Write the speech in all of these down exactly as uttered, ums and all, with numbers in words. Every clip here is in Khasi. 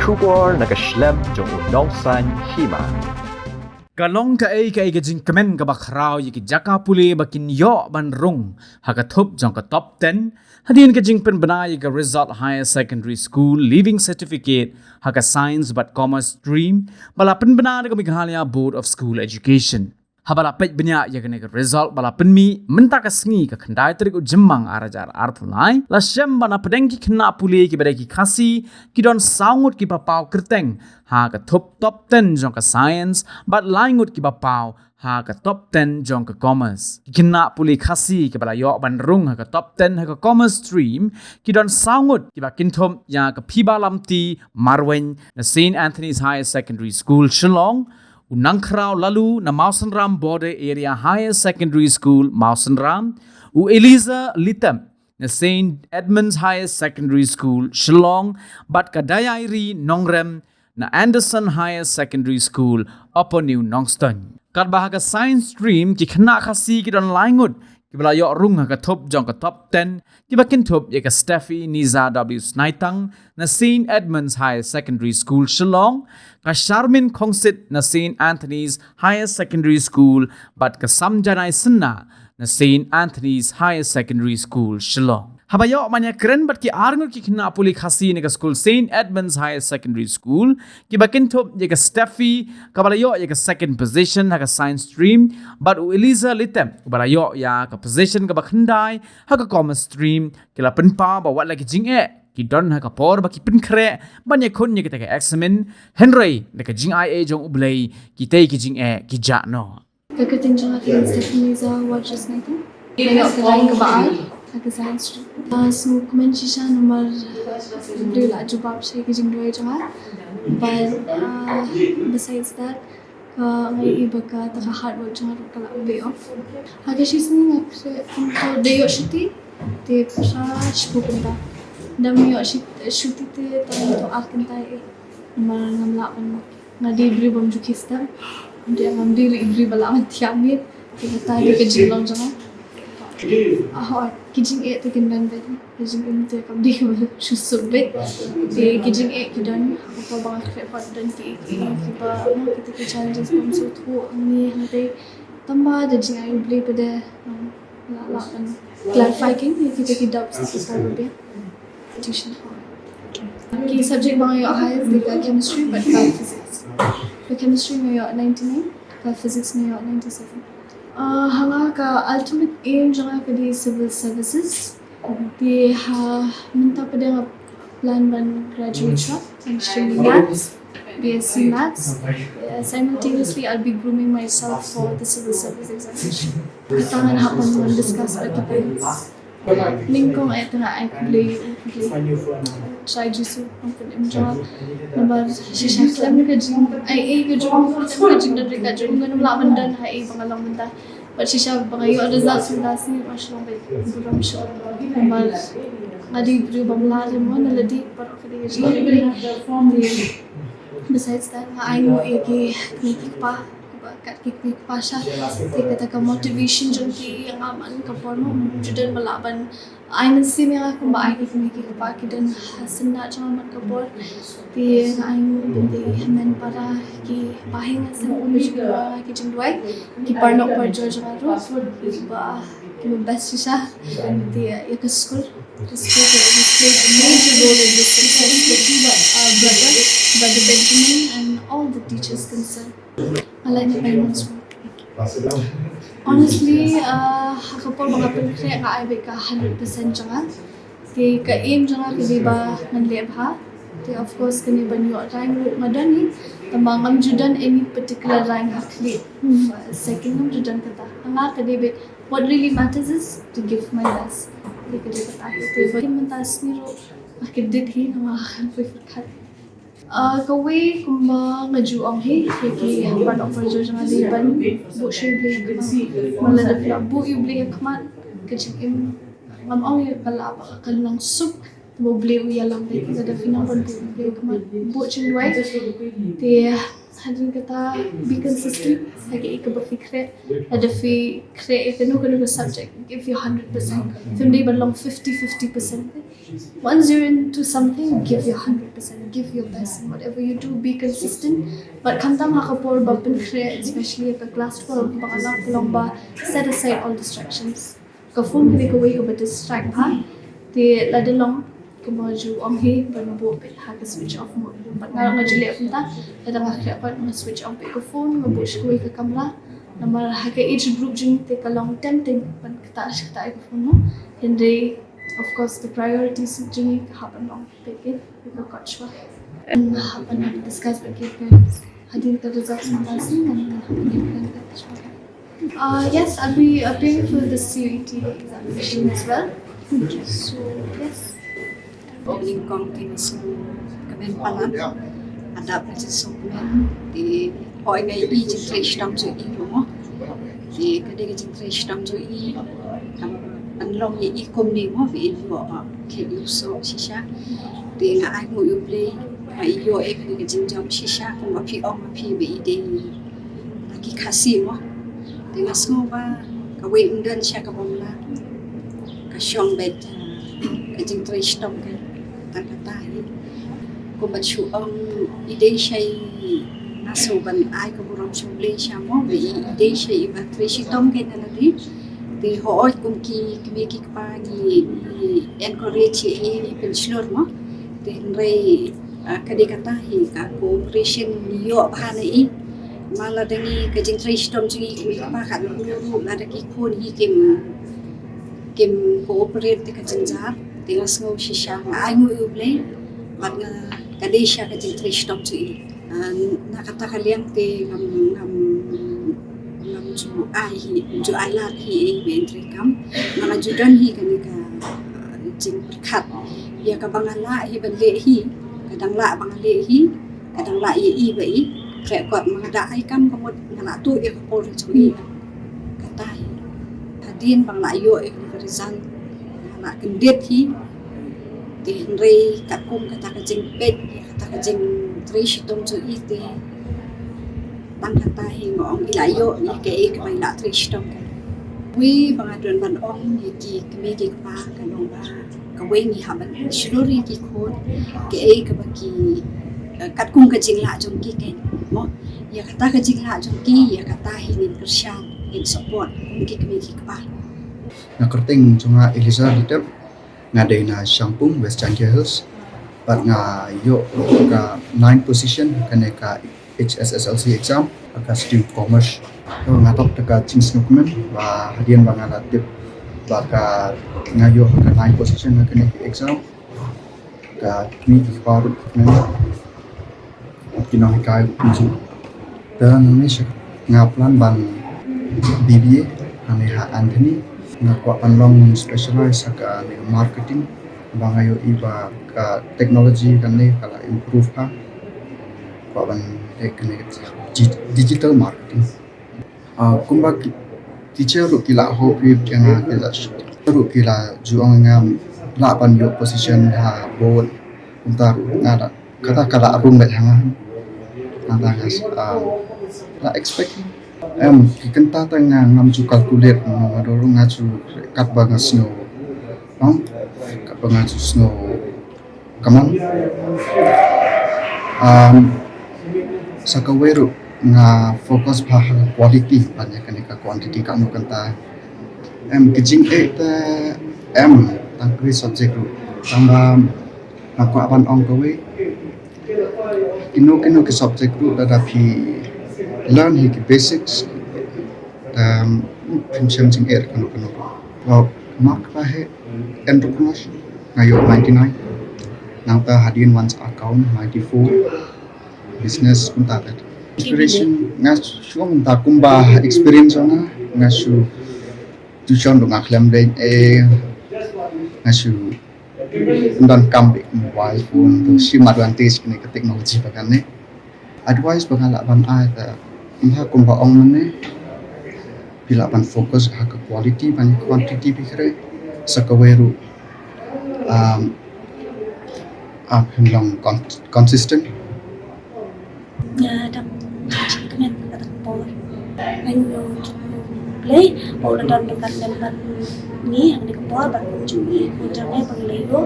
Khubor na ka shlem jong u nongsaiñ hima. Ka long kaei kaei ka jingkmen kaba khraw ïa ki jaka pule ba kin ïoh ban rung ha ka thup jong ka top ten hadien ka jingpynbna ïa ka Result Higher Secondary School Leaving Certificate ha ka Science bad Commerce Stream ba la pynbna da ka Meghalaya Board of School Education. Haba la peit bniah ïa kane ka result ba la pynmih mynta ka sngi ka khyndai tarik u Jymmang ar hajar arphew lai, la shem ba na pdeng ki khynnah pule kiba dei ki Khasi ki don saw ngut kiba paw kyrteng ha ka thup top ten jong ka Science bad lai ngut kiba paw ha ka top ten jong ka Commerce. Ki khynnah pule Khasi kiba la ïoh ban rung ha ka top ten ha ka Commerce Stream ki don saw ngut, kiba kynthup ïa ka Phiba Lamti Marwein na Saint Anthony's Higher Secondary School Shillong, u Nangkhraw Lalu na Mawsynram Border Area Higher Secondary School Mawsynram, u Eliza Litep na Saint Edmund's Higher Secondary School Shillong, bad ka Daiairi Nongrem na Anderson Higher Secondary School, Upper New Nongstoiñ. Katba ha ka Science Stream ki khynnah Khasi ki don lai ngut kiba la ïoh rung ha ka thup jong ka top ten, kiba kynthup ïa ka Steffi Niza W Snaitang na Saint Edmund's Higher Secondary School Shillong, ka Sharmin Khongsit na Saint Anthony's Higher Secondary School, bad ka Samjanai Synna na Saint Anthony's Higher Secondary School Shillong. Haba ïoh ban ïakren bad ki ar ngut ki khynnah pule Khasi na ka skul Saint Edmund's Higher Secondary School, kiba kynthup ïa ka Steffi, kaba la ïoh ïa ka second position ha ka Science Stream, bad u Eliza Litep, uba la ïoh ïa ka position kaba khyndai ha ka Commerce Stream, ki la pynpaw ba wat la ki jingeh ki don ha ka por ba ki pynkhreh ban ïakhun ïa kita ki eksamin, hynrei da ka jingaiei jong U Blei kitei ki jingeh ki jah noh. Ka kyrteng jong nga ka dei Steffi Niza Warjus Nathan. Nga ïoh ka rank kaba ar ha ka Science Stream. Ah, sngewkmen shisha namar U Blei u la jubab sha ki jingduwai jong nga. But, ah, besides that, ka, nga ïohi ba kata ka hard work jong nga ruh ka la pay off. Ha ka shisien nga khreh kumto da ïoh shuti, te phra shiphew kynta. Dang ïoh shuti, shuti te tang to ar kynta eh. Namar ngam lah ban, nga dei briew bym ju khie step. Dei ngam dei ruh i briew ba lah ban thiah miet. Te kata dei ka jinglong jong nga. Ah, hooid, ki jingeh te kin don beit. Ka jingim te kam dei kaba shu suk beit. Te ki jingeh ki don, ha ka por ba nga khreh pat don ki, ki, kiba, no, kita ki challenges bym sngewthuh hangne hangtei. Tangba da jingai U Blei pat de, no, la, la ban clarify kein ïa kita ki doubts ha ka por ba biang. Tuition. Ki subject ba nga ïoh highest dei ka chemistry bad ka physics. Ka chemistry nga ïoh ninety-nine, ka physics nga ïoh ninety-seven. Ah, ha nga ka ultimate aim jong nga ka dei civil services. Te ha mynta pat de nga plan ban graduate shwa, ban shim Maths, B S C Maths. Uh, simultaneously, I'll be grooming myself for the civil service examination. Kata ngan hap ban discuss bad ki parents. Nyngkong eh te nga ai khublei, khublei. Trai Jisu, ong pyn im jong nga. Namar shisha khlem ka jingaiei ka jong u, khlem ka jingdon ryngkat jong u, ngam lah ban don haei ba nga long mynta. Bad shisha ba nga ïoh result mynta sngi, nga shu long beit burom shuh. Namar nga dei briew bym lah lem mo na lade, baroh ka dei ka jingaiei. Te besides that, nga ainguh ïa ki kmie ki kpa, ba kat ki kmie ki kpa sha. Te kata ka motivation jong ki ïa nga man ka por mo, ju don ba lah ban ai mynsiem ïa nga kumba ai ki kmie ki kpa ki don ha syndah jong nga man ka por. Te nga ainguh ban dei hynmen para ki baheng ha sem, kumba ju ong ki jingduwai, ki paralok parajor jong nga ruh, kiba, kiba best shisha. Te ïa ka skul, ka skul ka displayed a major role in the success of, uh, brother, Brother Benjamin and all the teachers concerned. Nga la ïa pynmong shuh. Honestly, uh, ha ka por ba nga pynkhreh nga ai beit ka hundred percent jong nga. Te ka aim jong nga ka dei ba ngan leh bha. Te of course kane ban ïoh rank ruh nga don hi. Tangba ngam ju don any particular rank ha khlieh. Second ngam ju don kata. Ha nga ka dei beit, what really matters is to give my best. Te ka dei kata. Te ba kin mynta sngi ruh nga kyndit hi, namar nga khlem poi pyrkhat. Ah, kawei kumba nga ju ong hi ïa ki paralok parajor jong nga dei ban buh sha U Blei ha khmat. Namar lada phi la buh ïa U Blei ha khmat, ka jingim, ngam ong ïa ka lah ba ka long suk, Mo blei u ïalam bad lada phi nang ban buh, blei u khmat buh jingduwai. Te hadien kata, be consistent ha kaei kaba phi khreh. Lada phi khreh ïa kano kano ka subject, give your hundred percent. Phim dei ban long fifty fifty percent. Once you're into something, give your hundred percent, give your best in whatever you do, be consistent. Bad khamtam ha ka por ba pynkhreh, especially ka class twelve, ba ka la ka long ba set aside all distractions. Ka phone ka dei kawei kaba distract bha. Te lada long, kumba ju ong hi, ban buh beit ha ka switch off mode. Bad nga ruh nga ju leh kumta, lada nga khreh pat nga switch off beit ka phone, nga buh sha kawei ka kamra. Namar ha ka age group jong ngi te ka long tempting ban ktah shi ktah ïa ka phone mo. Hynrei of course the priorities jong ngi ka hap ban long beit ki, ïa ka kot shuwa. Em, hap ban discuss beit ki parents. Hadien ka results mynta sngi ngan, ngan hap ban ïa ka kot shuwa. Uh, yes, I'll be appearing for the C U E T examination as well. So, yes. Nyngkong te nga sngewkmen palat. Hadap ka jingsngewkmen te hooid nga ïohi jingtrei shitom jong i ruh mo. Te ka dei ka jingtrei shitom jong i, kam pynlong ïa i kumne mo, ba i ïoh, uh, khet ïoh soh shisha. Te nga ainguh ïa U Blei ba i ïoh ïa kane ka jingjop shisha, kumba phi ong ma phi ba i dei na ki Khasi mo. Te nga sngew ba kawei ym don sha ka bym lah, ka shong beit, uh, ka jingtrei shitom ka. Tang kata hi, kumba shu ong, i dei sha i, nga sngew ban ai ka burom sha U Blei sha mo, ba i, i dei sha i ba trei shitom ka na lade. Te hooid kum ki kmie ki kpa ngi, ngi encourage ïa i, ngi pynshlur mo. Te hynrei, ah, ka dei kata hi, ka cooperation ngi ïoh bha na i. Ma lada ngi, ka jingtrei shitom jong ngi kmie ki kpa, katno ruh lada ki khun hi kim, kim cooperate te ka jynjar. Te nga sngew shisha, nga ainguh ïa U Blei bad nga, ka dei sha ka jingtrei shitom jong i. Ah, na kata ka liang te ngam, ngam, ngam ju ai hi, ju ai lad hi ïa i ba in treikam. Nga la ju don hi kane ka, ah, jingpyrkhat ïa kaba nga lah hi ban leh hi, ka dang lah ba nga leh hi, ka dang lah ïa i ba i khreh kot. Ma nga da ai kam ka mut nga la tuh ïa ka por jong i. Kata hi. Hadien ba nga la ïoh ïa ka result, nga la kyndit hi. Te hynrei katkum kata ka jingpeit, kata ka jingtrei shitom jong i te, tang kata hi nga ong i la ïoh ïa kaei kaba i la trei shitom ka. Kawei ba nga don ban ong ïa ki kmie ki kpa ka long ba kawei ngi hap ban shlur ïa ki khun kaei kaba ki, eh, katkum ka jinglah jong ki kein mo. Ïa kata ka jinglah jong ki, ïa kata hi ngin kyrshan, ngin support kum ki kmie ki kpa. Na kyrteng jong nga Elisa Ditep, nga dei na Shangpung, West Jaintia Hills. Bad nga ïoh ka ninth position kane ka H S S L C exam, ka stream commerce. To nga top da ka jingsngewkmen ba hadien ba nga la tip ba ka, nga ïoh ka ninth position ha kane ka exam. Ka kmie ki kpa ruh kmen, ki nonghikai ruh kmen. Te nangne sha nga plan ban B B A hangne ha Anthony. Nga kwah ban long specialize ha kane marketing. Ba nga ïohi ba ka technology kane ka la improve ha. Kwah ban leh kane ka digi-, digital marketing. Ah, kumba ki teacher ruh ki la hopeful ïa nga, ki la shu-, ruh ki la ju ong ïa nga lah ban ïoh position ha board. Kumta ruh nga la, kata ka la rung beit ha nga. Kata nga s-, ah, la expect. Em, ki kynta te nga ngam ju calculate, nga, nga dor nga ju kat ba nga sngew. Ong, kat ba nga ju sngew. Come on. Um, sa kawei ruh nga focus bha ha quality ban ïa kane ka quantity, katno kynta. Em, ka jingeh te em tang kawei subject ruh. Tang ba nga kwah ban ong kawei. Kino kino ki subject ruh lada phi learn hi ki basics. Um, phim shem jingeh kano kano ruh. Well, mark ba heh entrepreneurship, nga ïoh ninety-nine. Nangta hadien wan sa account, ninety-four. Business kumta te. Inspiration, nga shu ong kumta kumba experience nga, nga shu tuition ruh nga khlem leh, eh, nga shu ym don kam beit mobile phone, to shim advantage kane ka technology ba kane. Advice ba nga lah ban ai te, ym ha kumba ong mynne, phi lah ban focus ha ka quality ban quantity phi khreh, sa kawei ruh, um, Ap hin long con- consistent. Nga dang jingkmen ka dang por. Nga ïoh Blei ba u la don ryngkat lem bad ngi ha kane ka por bad kumjuh i khun jong ngi ba ngi la ïoh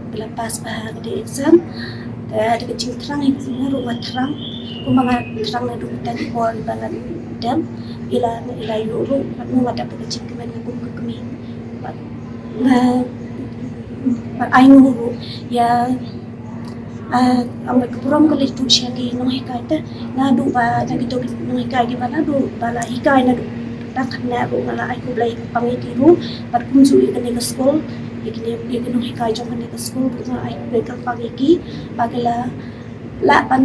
ba la pass bha ha ka exam. Te da ka jingthrang ïa ka ruh nga thrang kumba nga thrang naduh kata ka por ba nga dep ïa la ïa la ïoh ruh bad nga dap da ka jingkmen nga kum ka kmie. Bad nga bad ai nguh ruh ïa Ah, amai ka burom ka leit buh sha ki nonghikai te. Naduh ba na kito ki nonghikai kiba naduh ba la hikai naduh dang khynnah ruh nga la ai khublei kyrpang ïa ki ruh bad kumjuh ïa kane ka skul ïa kine ïa ki nonghikai jong kane ka skul ruh nga ai khublei kyrpang ïa ki ba ki la lah ban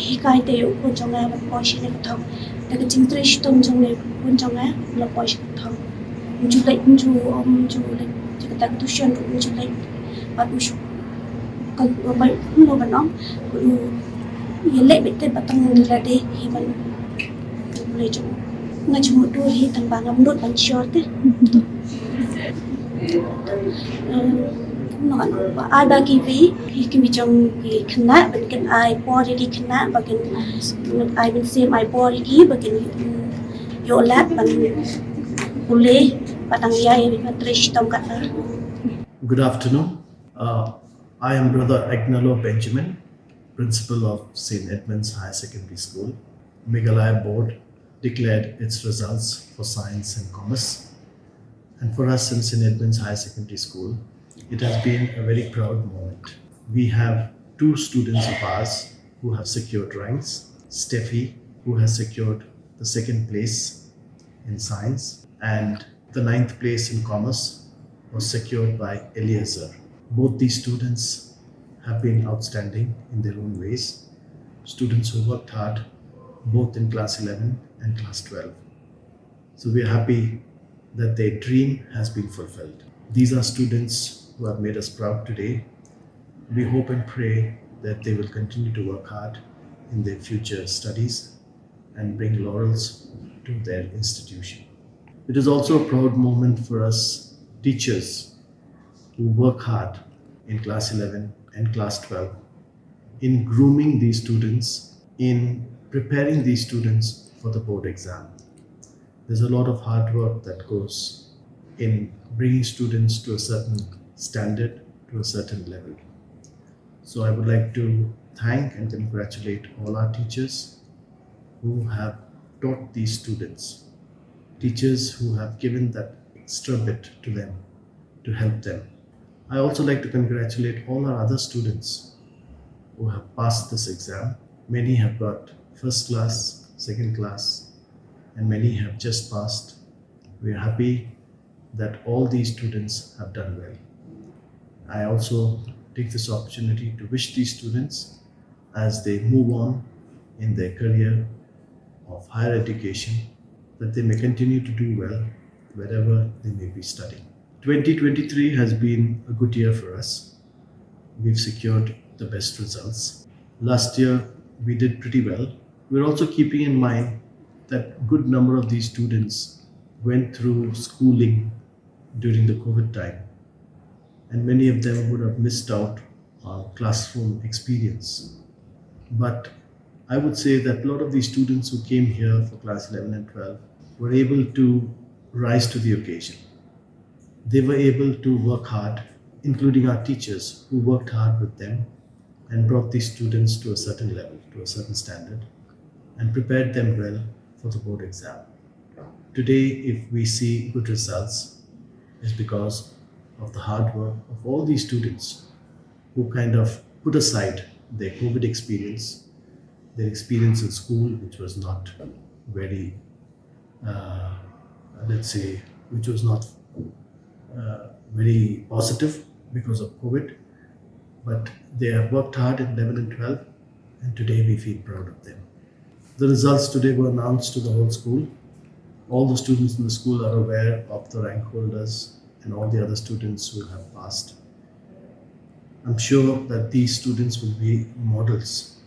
hikai te ïa u khun jong nga ban poi sha kane ka thong. Da ka jingtrei shitom jong kane u khun jong nga la poi sha kane ka thong. Ym ju leit ym ju ym ju leit sha kata ka tuition ruh ym ju leit bad u shu Kan ba bai no ban ong u ïa leh beit te ba tang lade hi ban leh jong nga jong tu hi tang ba ngam nud ban sure te. No ban ong ba ai ba ki vi hi ki mi jong ki khynnah ban kan ai por ïa ki khynnah ba kan ai ban sem ai por ïa ki ba kan ïoh lad ban pule ba tang ïa ban trei shitom kat na. Good afternoon. Uh, I am Brother Agnello Benjamin, Principal of Saint Edmund's Higher Secondary School. Meghalaya Board declared its results for Science and Commerce. And for us in Saint Edmund's Higher Secondary School, it has been a very proud moment. We have two students of ours who have secured ranks. Steffi, who has secured the second place in science, and the ninth place in commerce was secured by Eliezer. Both these students have been outstanding in their own ways, students who worked hard both in class eleven and class twelve. So we are happy that their dream has been fulfilled. These are students who have made us proud today. We hope and pray that they will continue to work hard in their future studies and bring laurels to their institution. It is also a proud moment for us teachers who work hard in class eleven and class twelve in grooming these students, in preparing these students for the board exam. There's a lot of hard work that goes in bringing students to a certain standard, to a certain level. So I would like to thank and congratulate all our teachers who have taught these students, teachers who have given that extra bit to them to help them. I also like to congratulate all our other students who have passed this exam. Many have got first class, second class, and many have just passed. We are happy that all these students have done well. I also take this opportunity to wish these students, as they move on in their career of higher education, that they may continue to do well wherever they may be studying. Twenty twenty-three has been a good year for us. We've secured the best results. Last year, we did pretty well. We're also keeping in mind that good number of these students went through schooling during the COVID time, and many of them would have missed out on classroom experience. But I would say that a lot of these students who came here for class eleven and twelve were able to rise to the occasion. They were able to work hard, including our teachers who worked hard with them and brought these students to a certain level, to a certain standard, and prepared them well for the board exam. Today, if we see good results, it's because of the hard work of all these students who kind of put aside their COVID experience, their experience in school, which was not very, uh, let's say, which was not uh, very positive because of COVID. But they have worked hard in eleven and twelve, and today we feel proud of them. The results today were announced to the whole school. All the students in the school are aware of the rank holders and all the other students who have passed. I'm sure that these students will be models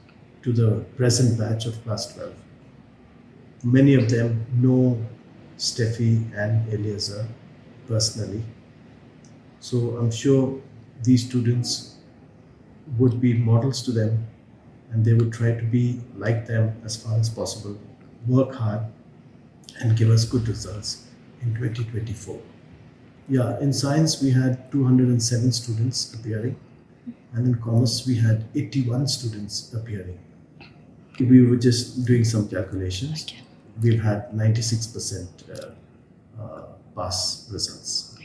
to the present batch of class twelve. Many of them know Steffi and Eliezer personally. So I'm sure these students would be models to them, and they would try to be like them as far as possible, work hard, and give us good results in twenty twenty-four. Yeah, in science we had two hundred seven students appearing, and in commerce we had eighty-one students appearing. We were just doing some calculations. We've had ninety-six percent uh, uh, pass results.